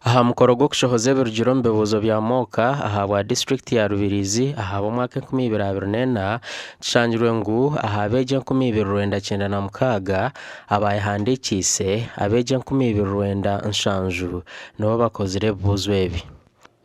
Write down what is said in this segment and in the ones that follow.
Aha mukoro gw'okushohoza ebirugire omu bibuuzo bya MWOCA ahabwa disiturikiti ya Rubirizi ahabw'omwaka 2024, kishangirwe ngu aha beegi 2996 abayehandiikiise, abeegi 2970 nibo bakozire ebibuuzo ebi.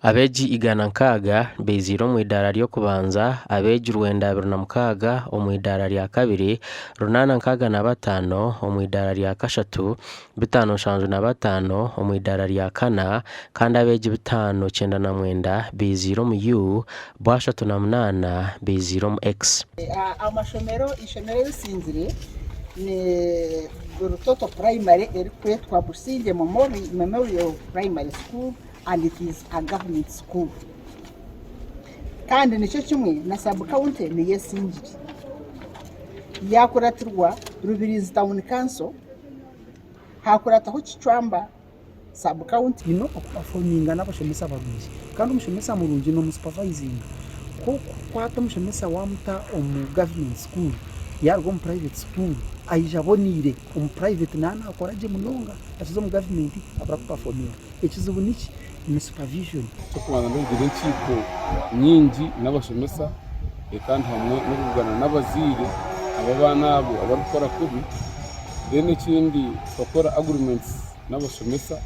Abeegi 160 baiziire omu idaara ry'okubanza, abeegi 926 omu idaara rya kabiri, 865 omu idaara rya kashatu, 575 omu idaara rya kana kandi abeegi 599 baiziire omu U, bo 38 baiziire omu X. Amashomero, eishomero erisinzire ni Burutoto Primary erikwetwa Busingye Memorial Primary School. and it is a government school kandi nikyo kimwe na sub county niyo esingire yakuratirwa Rubirizi town council hakurataho Kicwamba sub county. Twine okupafominga n'abashomesa barungi kandi omushomesa murungi n'omusupervisinga. Ku orikukwata omushomesa waamuta omu gavumenti school yaaruga omu private school aija aboneire, omu private naaba naakora gye munonga akiza omu gavumenti abura kupafominga. Ekizibu niki? Ni supervision. Eky'okubanza n'okugira enkiiko nyingi n'abashomesa kandi hamwe n'okuvugana n'abazaire ab'abaana abo abarikukora kubi. Then ekindi tukakora agreements n'abashomesa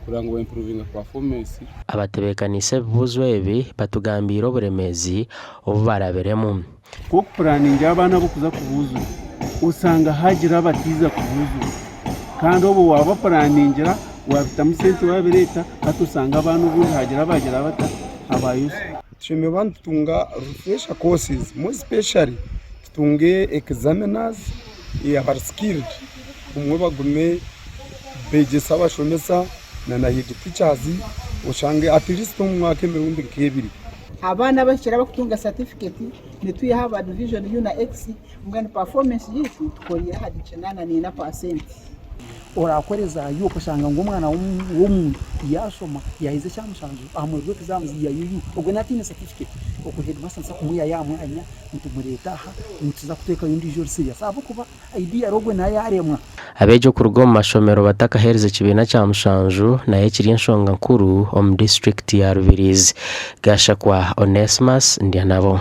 kureba ngu ba improvinga performance. Abatebeekaniise ebibuuzo ebi batugambiire oburemeezi obu barabiremu. Ku okupuraningira abaana ab'okuza kubuuzura, osanga haagira abatiiza kubuuzura. Kandi obwo waabapuraningira, waabitamu sente waabireeta, hati osanga abaana obundi haagira abaagira bata, abaayosya. Tushemereire kuba nitutunga refresher courses more especially tutunge examiners abari skilled obumwe bagume begyese abashomesa na head teachers oshange at least omu mwaka emirundi nk'ebiri. Abaana abahikire abakutunga satifiketi nitwiha aba division U na X mbwenu performance yaitu tukoriire ahari 84%. Orakora za U okashanga ngu omwana w'omuntu yaashoma yaaheza ekya mushanju aha muheru gw'exams ya U ogwo naaba ataine certificate ogwo headmaster nituza kumwihayo aha mwanya nitumureeta aha nituza kuteekayo ondiijo ori serious ahabw'okuba Ideally ogwe nawe yaremwa. Abeegi okuruga omu mashomero batakaheerize kibiina kya mushanju nayo ekiri enshonga nkuru omu disiturikiti ya Rubirizi. Gashakwa Onesmus, Ndyanabo.